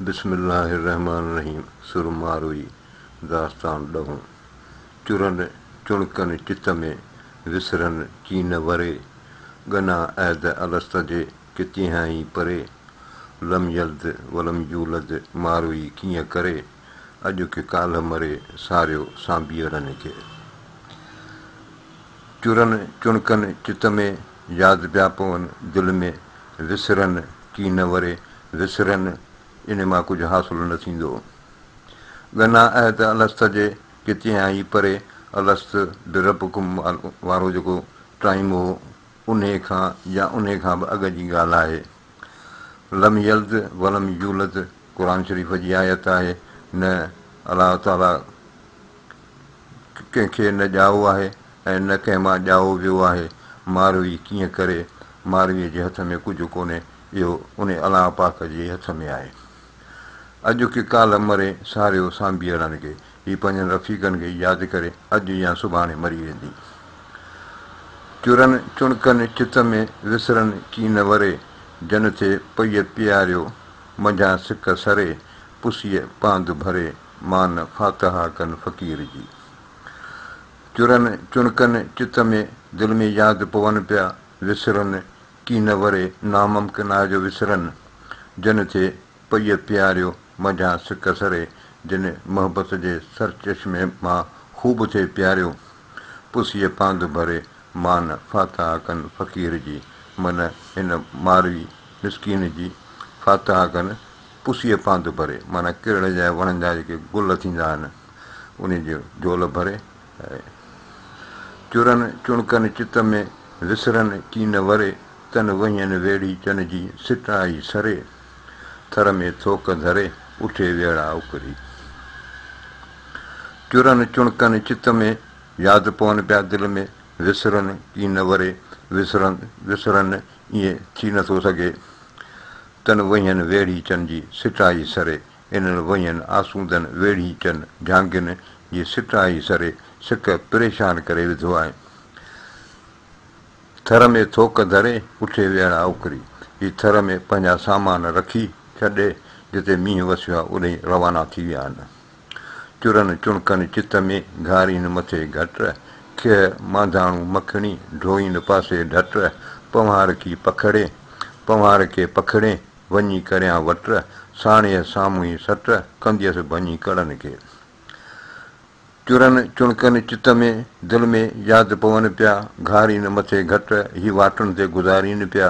بسم الله الرحمٰن الرحيم سر ماروئي داستان ڏهون چرن چڻڪن چت ۾ وسرن چين وري ڳنا عهد الست جي ڪتيهائين پري لم يلد ولم يولد ماروئي ڪيئن ڪري اڄ ڪي ڪالهه مري ساريو سانبيئڙن کي. چرن چڻڪن چت ۾، ياد پيا پون دل ۾، وسرن ڪي نه وري، وسرن ان مان ڪجهه حاصل نه ٿيندو. ڳنا عهد الست جي ڪتيان ئي پري، الست بربڪم وارو جيڪو ٽائيم هو انهي کان يا انهي کان به اڳ جي ڳالهه آهي. لم يلد ولم يولد قرآن شريف جي آيت آهي نه الله تعاليٰ ڪنهن کي نه ڄائو آهي ۽ نه ڪنهن مان ڄائو ويو آهي، ماروي ڪيئن ڪري، مارويء جي هٿ ۾ ڪجهه ڪونهي، اهو انهي الله پاڪ جي هٿ ۾ آهي. اڄ ڪي ڪالهه مري ساريو سانبيئڙن کي، هي پنهنجن رفيقن کي ياد ڪري اڄ يا سڀاڻي مري ويندي. چرن چڻڪن چت ۾ وسرن ڪين وري، جن ٿي پئي پياريو منجهان سڪ سري، پسيء پاند ڀري. مان فاتحه ڪن فقير جي. چرن چڻڪن چت ۾ دل ۾ ياد پون پيا، وسرن ڪي نه وري ناممڪن آ جو وسرن، جن ٿئي پئي پياريو منجهان سڪ سري، جن محبت جي سرچشمي مان خوب ٿئي پياريو، پسيء پاند ڀري مان فاتحه ڪن فقير جي، من هن ماروي مسڪين جي فاتحه ڪن پسيء پاند ڀري، معنيٰ ڪرڙ جا وڻن جا جيڪي گل ٿيندا آهن، انهي جي جهول ڀري ۽. چرن چڻڪن چت ۾، وسرن ڪين وري، تن وهين ويڙهي چن جي، سٽ آئي سري، ٿر ۾ ٿوڪ ڌري، اٺي ويڙها اڪري. چرن چڻڪن چت ۾، ياد پون پيا دل ۾، وسرن ڪين وري، وسرن وسرن ائين ٿي نٿو سگهي. تن وهين ويڙهيچن جي سٽائي سري، انهن وهين آسودن ويڙهيچن جهانگين جي سٽائي سري سڪ پريشان ڪري وڌو آهي. ٿر ۾ ٿوڪ ڌري، اٺي ويڙها اڪري. هي ٿر ۾ پنهنجا سامان رکي ڇڏي، جتي مينهن وسيو آهي، اوڏهين روانا ٿي ويا آهن. چرن چڻڪن چت ۾، گهارين مٿي گهٽ، کيهه مانڌاڻو مکڻي، ڍوئين پاسي ڍٽ، پنهوار ڪي پکڙي، پنهوار ڪي پکڙي، وڃي ڪريان وٽ، ساڻيهه سامهون سٽ، ڪنديس ڀڃي ڪڙن کي. چرن چڻڪن چت ۾، دل ۾ ياد پون پيا، گهارين مٿي گهٽ، هي واٽن تي گذارين پيا،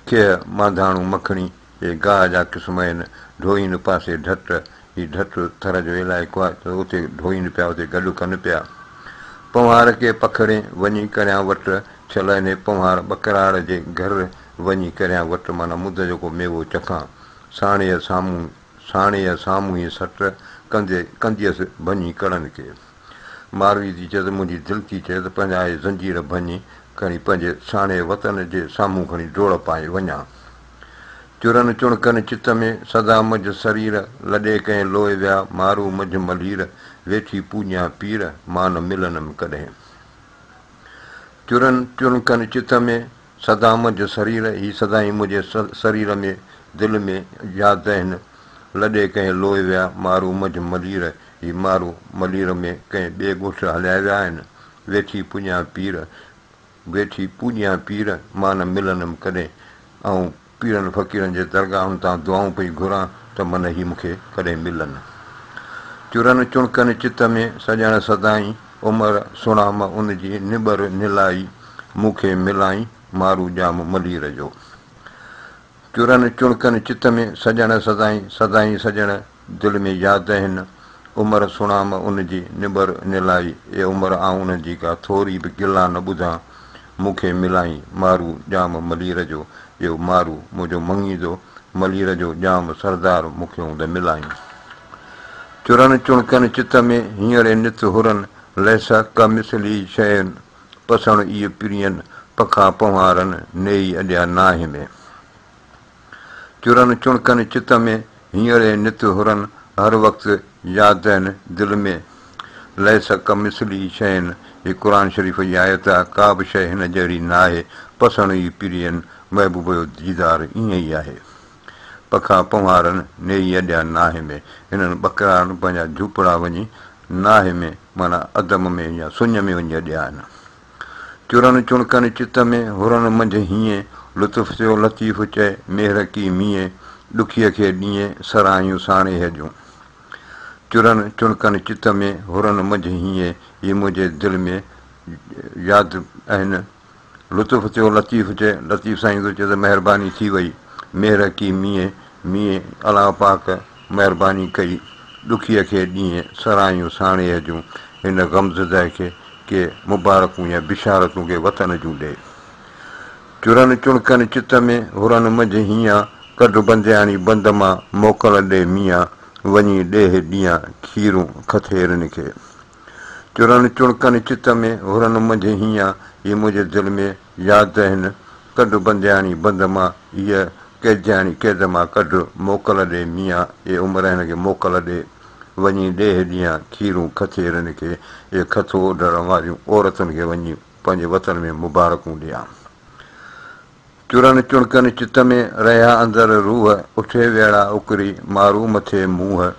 کيهه مانڌاڻو مکڻي، اهي گاهه جا قسم آهن، ڍوئين پاسي ڍٽ، هي ڍٽ ٿر جو علائقو آهي ته اتي ڍوئين پيا اتي گڏ ڪن پيا. پنهوار ڪي پکڙين وڃي ڪريان وٽ، ڇل انهي پنهوار ٻڪراڙ جي گهر وڃي ڪريان وٽ معنيٰ مد جو ڪو ميوو چکان. ساڻيهه سامهون ساڻيهه سامهون ئي سٽ ڪندي ڪنديس ڀڃي ڪڙن کي. ماروي ٿي چئي ته منهنجي دل ٿي چئي ته پنهنجا اهي زنجير ڀڃي کڻي پنهنجي ساڻيهه وطن جي سامهون کڻي ڊوڙ پائي وڃان. چرن چڻڪن چت ۾، سدا منجهه سرير، لڏي ڪنهن لوء ويا، مارو منجهه ملير، ويٺي پوڄيان پير، مان نه ملنم ڪڏهن. چرن چڻڪن چت ۾، سدا منجهه سرير، هي سدائين منهنجي سرير ۾، دل ۾، ياد آهن، لڏي ڪنهن لوء ويا، مارو منجهه ملير، هي مارو ملير ۾ ڪنهن ٻئي ڳوٺ هليا ويا آهن، ويٺي پوڄيان پير، ويٺي پوڄيان پير، مان نه ملنم ڪڏهن. آئون پيرن فقيرن جي درگاهن تان دعائون پئي گهران ته من هي مون کي ڪڏهن ملن. چرن چڻڪن چت ۾، سڄڻ سدائين، عمر سڻام ان جي، نٻر نلائي، مون کي ملائين، مارو ڄام ملير جو. چرن چڻڪن چت ۾، سڄڻ سدائين، سدائين سڄڻ دل ۾ ياد آهن، عمر سڻام ان جي، نٻر نلائي، اي عمر آئون انهن جي ڪا ٿوري به گلا نه ٻڌان، مون کي ملائين، مارو ڄام ملير جو، اهو مارو منهنجو مڱيندو، ملير جو ڄام سردار مون کي هوند ملائين. چرن چڻڪن چت ۾، هينئڙي نت هرن، ليس ڪمثله شيء، پسڻ ايء پرين، پکا پنهوارن، نيئي اڏيا ناهه ۾. چرن چڻڪن چت ۾، هينئڙي نت هرن، هر وقت يادين دل ۾، ليس ڪمثله شيء، هي قرآن شريف جي آيت آ، ڪا به شيء هن جهڙي ناهي، پسڻ ئي پرين، محبوب جو ديدار ائين ئي آهي. پکا پنهوارن نيئي اڏيا ناهه ۾. هنن ٻڪرارن پنهنجا جهوپڙا وڃي ناهه ۾ معنيٰ عدم ۾ يا سڃ ۾ وڃي اڏيا آهن. چرن چڻڪن چت ۾، هرن منجهه هينئين، لطف ٿيو لطيف چئي، ميهر ڪي مينهن، ڏکيء کي ڏينهن، سراهيون ساڻيهه جون. چرن چڻڪن چت ۾، هرن منجهه هينئين، هي منهنجي دل ۾ ياد آهن. لطف ٿيو لطيف چئي، لطيف سائين ٿو چئي ته مهرباني ٿي وئي، ميهر ڪي مينهن، مينهن الله پاڪ مهرباني ڪئي، ڏکيء کي ڏينهن، سراهيون ساڻيهه جون، هن غمزده کي ڪي مبارڪون يا بشارتون ڪي وطن جون ڏي. چرن چڻڪن چت ۾، هرن منجهه هينئان، ڪڍ بندياڻي بند مان، موڪل ڏي ميان، وڃي ڏيهه ڏيان، کيرون کٿيرن کي. چرن چڻڪن چت ۾، هرن منجهه هينئان، هي منهنجي دل ۾ ياد آهن، ڪڍ بندياڻي بند مان، هيء قيدياڻي قيد مان ڪڍ، موڪل ڏي ميان، اي عمر هن کي موڪل ڏي، وڃي ڏيهه ڏيان، کيرون کٿيرن کي، اهي کٿو اوڍڻ واريون عورتن کي وڃي پنهنجي وطن ۾ مبارڪون ڏيان. چرن چڻڪن چت ۾، رهيا اندر روح، اٺي ويڙا اڪري، مارو مٿي منهن،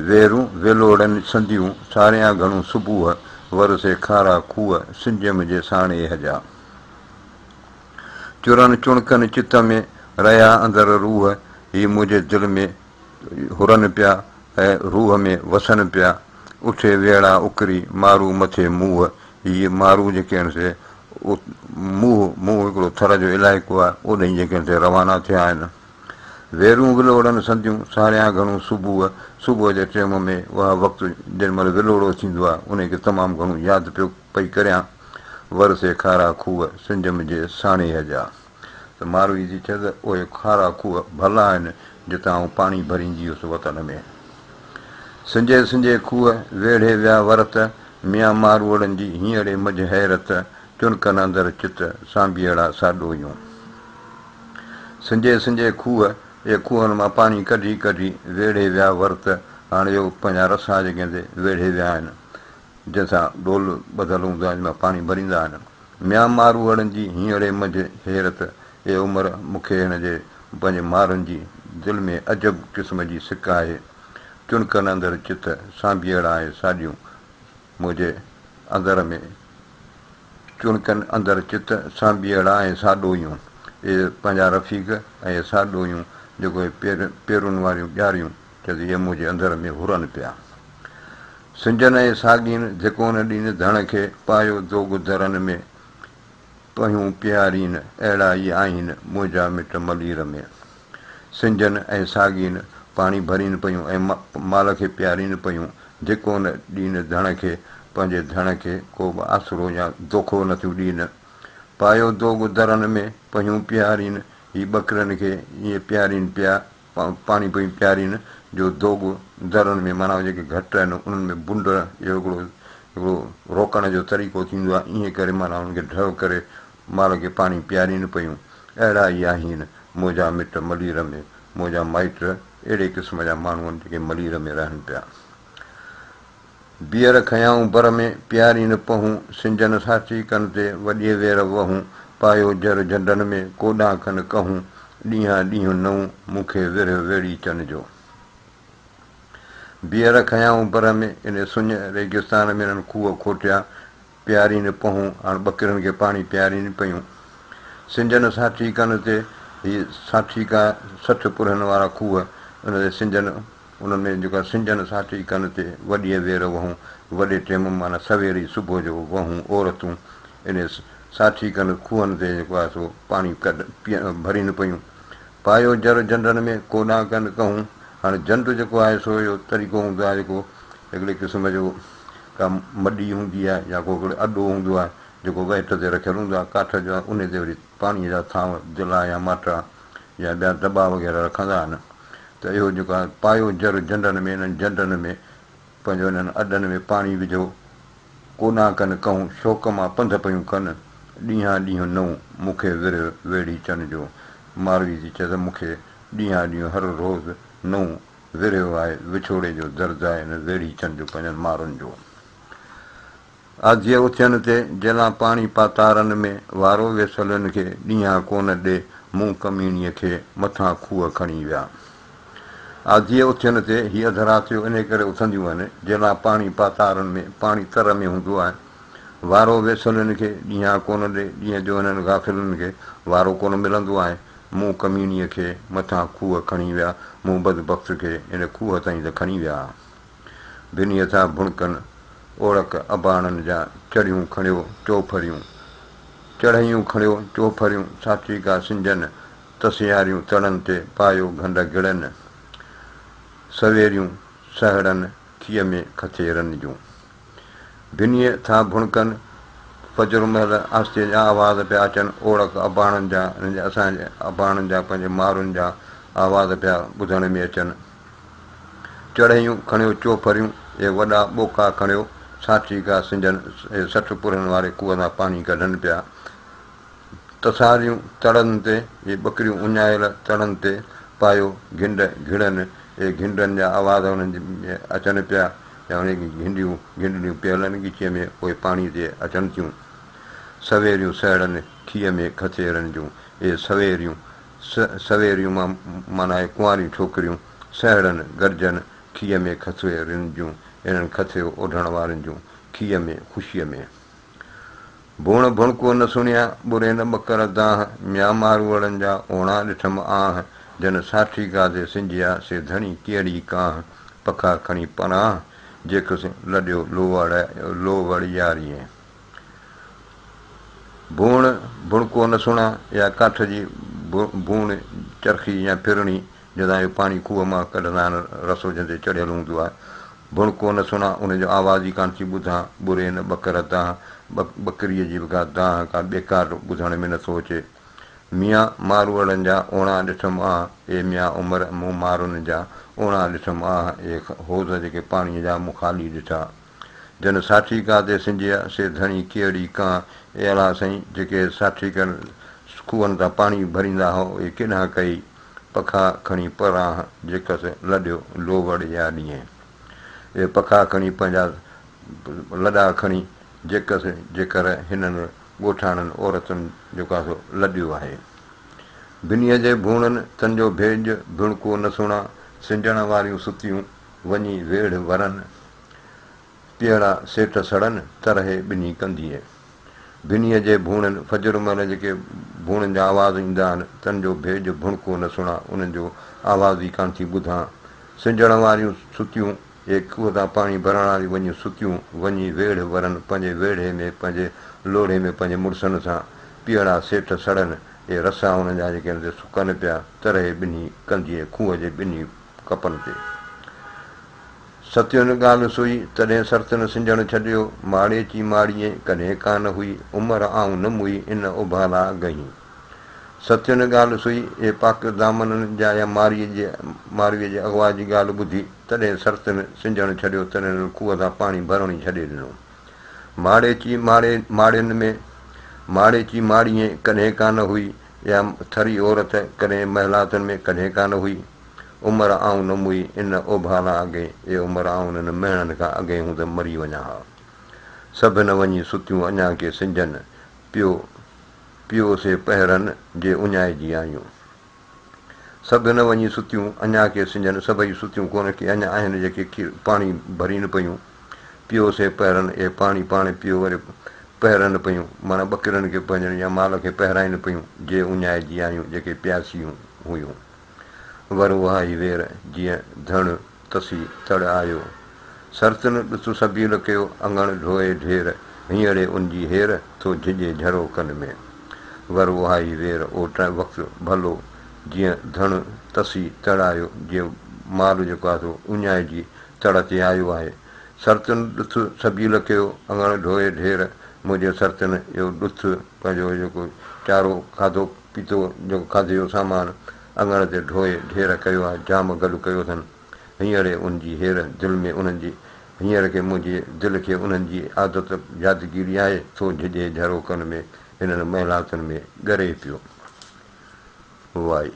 ويرون ويلوڙن سنديون، ساريان گهڻو صبوح، ور سي کارا کوهه، سنجيم جي ساڻيهه جا. چرن چڻڪن چت ۾، رهيا اندر روح، هي منهنجي دل ۾ هرن پيا ۽ روح ۾ وسن پيا، اٺي ويڙا اڪري، مارو مٿي منهن، هي مارو جيڪي آهن سي منهن، منهن هڪڙو ٿر جو علائقو آهي، اوڏهين جيڪي آهن سي روانا ٿيا آهن. ويرون ولوڙن سنديون، ساريان گهڻو صبح، صبح جي ٽيم ۾ اها وقت جنهن مهل ولوڙو ٿيندو آهي، انهي کي تمام گهڻو ياد پيو پئي ڪريان. ور سي کارا کوهه، سنجم جي ساڻيهه جا. ته ماروي ٿي چئي ته اهي کارا کوهه ڀلا آهن، جتان آئون پاڻي ڀريندي هيس وطن ۾. سنجهي سنجهي کوهه، ويڙهي ويا ورت، ميان ماروئڙن جي هينئڙي منجهه حيرت، چڻڪن اندر چت، سانبيئڙا ساڏوهيون. سنجهي سنجهي کوهه، اهي کوهن مان پاڻي ڪڍي ڪڍي، ويڙهي ويا ورت، هاڻ اهو پنهنجا رسا جيڪي آهن سي ويڙهي ويا آهن، جنهن سان ڏول ٻڌل هوندو آهي، جنهن مان پاڻي ڀريندا آهن. ميان ماروئڙن جي هينئڙي منجهه حيرت، اي عمر! مون کي هن جي پنهنجي مارن جي دل ۾ عجب قسم جي سڪ آهي. چڻڪن اندر چت، سانڀيئڙا ۽ ساڏيون منهنجي اندر ۾. چڻڪن اندر چت، سانڀيئڙا ۽ ساڏوهيون. اهي پنهنجا رفيق ۽ اهي ساڏوهيون، جيڪو اهي پير پيرن واريون ڄاريون، چئه ته اهي منهنجي اندر ۾ هرن پيا. سنجن ۽ ساڳين، ڌڪو نه ڏين ڌڻ کي، پايو دوڳ درن ۾. پهيون پيارين، اهڙا ئي آهين، منهنجا مٽ ملير ۾. سنجن ۽ ساڳين، پاڻي ڀرين پيون ۽ مال کي پيارين پيون، ڌڪو نه ڏين ڌڻ کي، پنهنجي ڌڻ کي ڪو به آسرو يا دوکو نه ٿيون ڏين. پايو دوڳ درن ۾، پهيون پيارين، هي ٻڪرين کي ائين پيارين پيا، پاڻي پيون پيارين، جو دوڳ درن ۾ معنيٰ جيڪي گهٽ آهن، انهن ۾ بنڊ جو هڪڙو هڪڙو روڪڻ جو طريقو ٿيندو آهي، ائين ڪري معنيٰ انهن کي ڍء ڪري مال کي پاڻي پيارين پيون. اهڙا ئي آهين منهنجا مٽ ملير ۾، منهنجا مائٽ اهڙي قسم جا ماڻهو آهن جيڪي ملير ۾ رهن پيا. بيئر کنيائون بر ۾، پيارين پهون، سنجن ساٺي ڪن تي، وڏيء وير وهون، پايو جر جهنڊن ۾، ڪوڏان ڪن ڪهون، ڏينهان ڏينهن نئون، مون کي ورهه ويڙهيچن جو. بيئر کنيائون بر ۾، انهيء سڃ ريگستان ۾ انهن کوهه کوٽيا، پيارين پهون، هاڻ ٻڪرين کي پاڻي پيارين پيون. سنجن ساٺي ڪن تي، هي ساٺي ڪا 60 پرهن وارا کوهه، ان تي سنجن، ان ۾ جيڪا سنجن ساٺي ڪن تي وڏيء وير وهون، وڏي ٽيم معنيٰ سوير ئي صبح جو وهون عورتون انهي ساٺي ڪن کوهن تي جيڪو آهي سو پاڻي ڪڍ ڀرين پيون. پايو جر جنڊن ۾، ڪوڏان ڪن ڪهون، هاڻ جنڊ جيڪو آهي سو اهو طريقو هوندو آهي جيڪو هڪڙي قسم جو ڪا مڏي هوندي آهي يا ڪو هڪڙو اڏو هوندو آهي جيڪو وهٽ تي رکيل هوندو آهي ڪاٺ جو انهي تي وري پاڻيء جا ٿانو دلا يا ماٽا يا ٻيا دٻا وغيره رکندا آهن ته اهو جيڪو آهي پايو جر جنڊن ۾ انهن جنڊن ۾ پنهنجو انهن اڏن ۾ پاڻي وجهو ڪوڏان ڪن ڪهون شوق مان پنڌ پيون ڪن ڏينهان ڏينهن نئون مون کي ورهه ويڙهيچن جو ماروي ٿي چئي ته مون کي ڏينهان ڏينهن هر روز نئون ورهيو آهي وڇوڙي جو درد آهي هن ويڙهيچن جو پنهنجن مارن جو. آڌيء اٿين تي جيلان پاڻي پاتارن ۾ وارو ويسلين کي ڏينهان ڪونه ڏي مون ڪميڻيء کي مٿان کوهه کڻي ويا. آڌيء اٿين تي هي اڌ رات جو انهيء ڪري اٿنديون آهن، جنهن لاء پاڻي پاتارن ۾، پاڻي تر ۾ هوندو آهي. وارو ويسلن کي ڏينهان ڪونه ڏي، ڏينهن جو هنن غافلن کي وارو ڪونه ملندو آهي. مون ڪميڻيء کي مٿان کوهه کڻي ويا، مون بدبخت کي ان کوهه تائين ته کڻي ويا. ڀنيء ٿا ڀڻڪن، اوڙڪ اباڻن جا، چڙهيون کڻيو چوڦريون، چڙهيون کڻيو چوڦريون، ساٺيڪا سنجن، تسياريون تڙن تي، پايو گهنڊ گڙن، سويريون سهڙن، کيء ۾ کٿيرن جون. ڀنيء ٿا ڀڻڪن، فجر مهل آستيء جا آواز پيا اچن، اوڙڪ اباڻن جا، انهن جا اسان جي اباڻن جا، پنهنجي مارن جا آواز پيا ٻڌڻ ۾ اچن. چڙهيون کڻيو چوڦريون، اهي وڏا ٻوڪا کڻيو، ساٺيڪا سنجن، اهي 60 پرهن واري کوهه تان پاڻي ڪڍن پيا. تساريون تڙن تي، اهي ٻڪريون اڃايل تڙن تي، پايو گهنڊ گهڙن، اهي گهنڊن جا آواز انهن جي اچن پيا، يا انهن کي گهنڊيون گهنڊڙيون پيل آهن ڳچيء ۾ اهي پاڻي تي اچن ٿيون. سويريون سهڙن کيء ۾ کٿيرن جون، اهي سويريون سويريون معنيٰ اهي ڪنواريون ڇوڪريون، سهڙن گڏجن کيء ۾ کٿيرن جون، انهن کٿيو اوڍڻ وارن جون، کيء ۾ خوشيء ۾. ڀوڻ ڀڻڪو نه سڻيا، ٻري نه ٻڪر دانهن، ميان ماروئڙن جا اوڻا ڏٺم آنهه، جن ساٺي گادي سنجهيا، سي ڌڻي ڪيڙي ڪانهه، پکا کڻي پرانهه، جيڪس لڏيو لووڙياريين. ڀوڻ ڀڻڪو نه سڻا، اها ڪاٺ جي ڀوڻ چرخي يا ڦرڻي، جنهن سان اهو پاڻي کوهه مان ڪڍندا آهن، رسو جنهن تي چڙهيل هوندو آهي. ڀڻڪو نه سڻان، ان جو آواز ئي ڪانه ٿي ٻڌان، ٻري نه ٻڪر دانهن، ٻڪريء جي به ڪا دانهن، ڪا ٻيڪار ٻڌڻ ۾ نه ٿو اچي. ميان ماروئڙن جا اوڻا ڏٺم آهه، اي ميان عمر، مون مارن جا اوڻا ڏٺم آهه، اهي حوض جيڪي پاڻيء جا مون خالي ڏٺا. جن ساٺي ڪاتي سنجهيا، سي ڌڻي ڪيئڙي ڪانهه، اي الله سائين، جيڪي ساٺي ڪن کوهن تان پاڻي ڀريندا هئا، اهي ڪيڏانهن ڪئي؟ پکا کڻي پرانهه، جيڪس لڏيو لووڙ يا ڏينهن. اهي پکا کڻي پنهنجا لڏا کڻي، جيڪس جيڪر هنن ڳوٺاڻن عورتن جيڪو آهي سو لڏيو آهي. ڀنيء جي ڀوڻن تن جو ڀيڄ ڀڻڪو نه سڻان، سنجڻ واريون ستيون وڃي ويڙهه ورن. پيئڙا سيٺ سڙن، ترهي ٻنهي ڪنڌيء. ڀنيء جي ڀوڻن، فجر مهل جيڪي ڀوڻن جا آواز ايندا آهن، تن جو ڀيڄ ڀڻڪو نه سڻان، انهن جو آواز ئي ڪانه ٿي ٻڌان. سنجڻ واريون ستيون، اهي کوهه تان پاڻي ڀرڻ واريون وڃي ستيون، وڃي ويڙهه ورن، پنهنجي ويڙهي ۾، پنهنجي لوڙهي ۾ پنهنجي مڙسن سان. پيئڙا سيٺ سڙن، اهي رسا انهن جا جيڪي آهن سي سڪن پيا، ترهي ٻنهي ڪنڌيء، کوهه جي ٻنهي ڪپن تي. ستين ڳالهه سوئي، تڏهن سرتن سنجهڻ ڇڏيو، ماڙيچي ماڙيئين ڪڏهن ڪانه هئي، عمر آئون نه موئي، ان اڀالا اڳهين. ستين ڳالهه سوئي، اي پاڪ دامنن جا يا مارئي جي مارويء جي اغوا جي ڳالهه ٻڌي، تڏهن سرتن سنجهڻ ڇڏيو، تڏهن هنن کوهه تان پاڻي ڀرڻ ئي ڇڏي ڏنو. ماڙيچي ماڙي ماڙين ۾، ماڙيچي ماڙيئين ڪڏهن ڪانه هئي، يا ٿري عورت ڪڏهن محلاتن ۾ ڪڏهن ڪانه هئي. عمر آئون نه موئي ان اوڀالا اڳئين، اي عمر آئون انهن مهڻن کان اڳئين هوند مري وڃان ها. سڀ نه وڃي ستيون اڃا ڪي سنجهن، پيو پيو سي پهرن جي اڃائجي آيون. سڀ نه وڃي ستيون اڃا ڪي سنجهن، سڀئي ستيون ڪونه ڪي اڃا آهن جيڪي کير پاڻي ڀرين پيون. پيو سي پهرن، اي پاڻي پاڻ پيو وري پهرن پيون، معنيٰ ٻڪرين کي پنهنجن يا مال کي پهرائين پيون، جي اڃائجي آيون جيڪي پياسيون هيون. ور اها ئي وير، جيئن ڌڻ تسي تڙ آيو. سرتن ڏس سبيل ڪيو، اڱڻ ڍوئي ڍير، هينئڙي ان جي هير، ٿو جهڄي جهروڪن ۾. ور اها ئي وير، او وقت ڀلو، جيئن ڌڻ تسي تڙ آيو، جيئن مال جيڪو آهي سو اڃائجي تڙ تي آيو آهي. سرتن ڏٿ سبيل ڪيو، اڱڻ ڍوئي ڍير، منهنجي سرتن اهو ڏٿ پنهنجو جيڪو چارو کاڌو پيتو جيڪو کاڌي جو سامان اڱڻ تي ڍوئي ڍير ڪيو آ، جام گڏ ڪيو اٿن. هينئڙي ان جي هير دل ۾ انهن جي هينئر کي منهنجي دل کي انهن جي عادت يادگيري آهي، ٿو جهڄي جهروڪن ۾ هنن محلاتن ۾ ڳري پيو. وائي،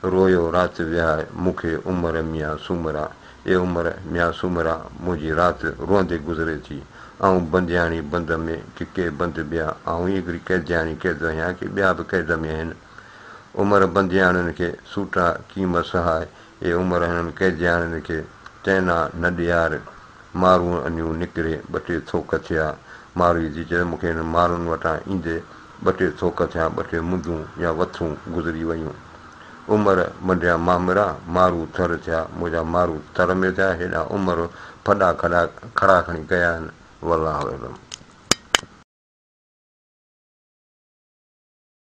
رويو رات وهائي مون کي عمر ميان سومرا، اي عمر ميان سومرا منهنجي رات روئندي گذري ٿي. آئون بندياڻي بند ۾ ڪي ڪي بند ٻيا، آئون ئي هڪڙي قيدياڻي قيد آهيان ڪي ٻيا به قيد ۾ آهن. عمر بندياڻين کي سوٽا ڪيم سهائي، اي عمر هنن قيدياڻين کي چئنا نه ڏيار. مارون انيون نڪري ٻه ٽي ٿوڪ ٿيا. ماروي ٿي چئي ته مون کي هنن مارن وٽان ايندي ٻه ٽي ٿوڪ ٿيا، ٻه ٽي مندون يا وٿون گذري ويون. عمر منڊيا مامرا، مارو ٿر ٿيا، منهنجا مارو تر ۾ ٿيا، هيڏانهن عمر ڦڏا کڙا کڻي ڪيا آهن. والله اعلم.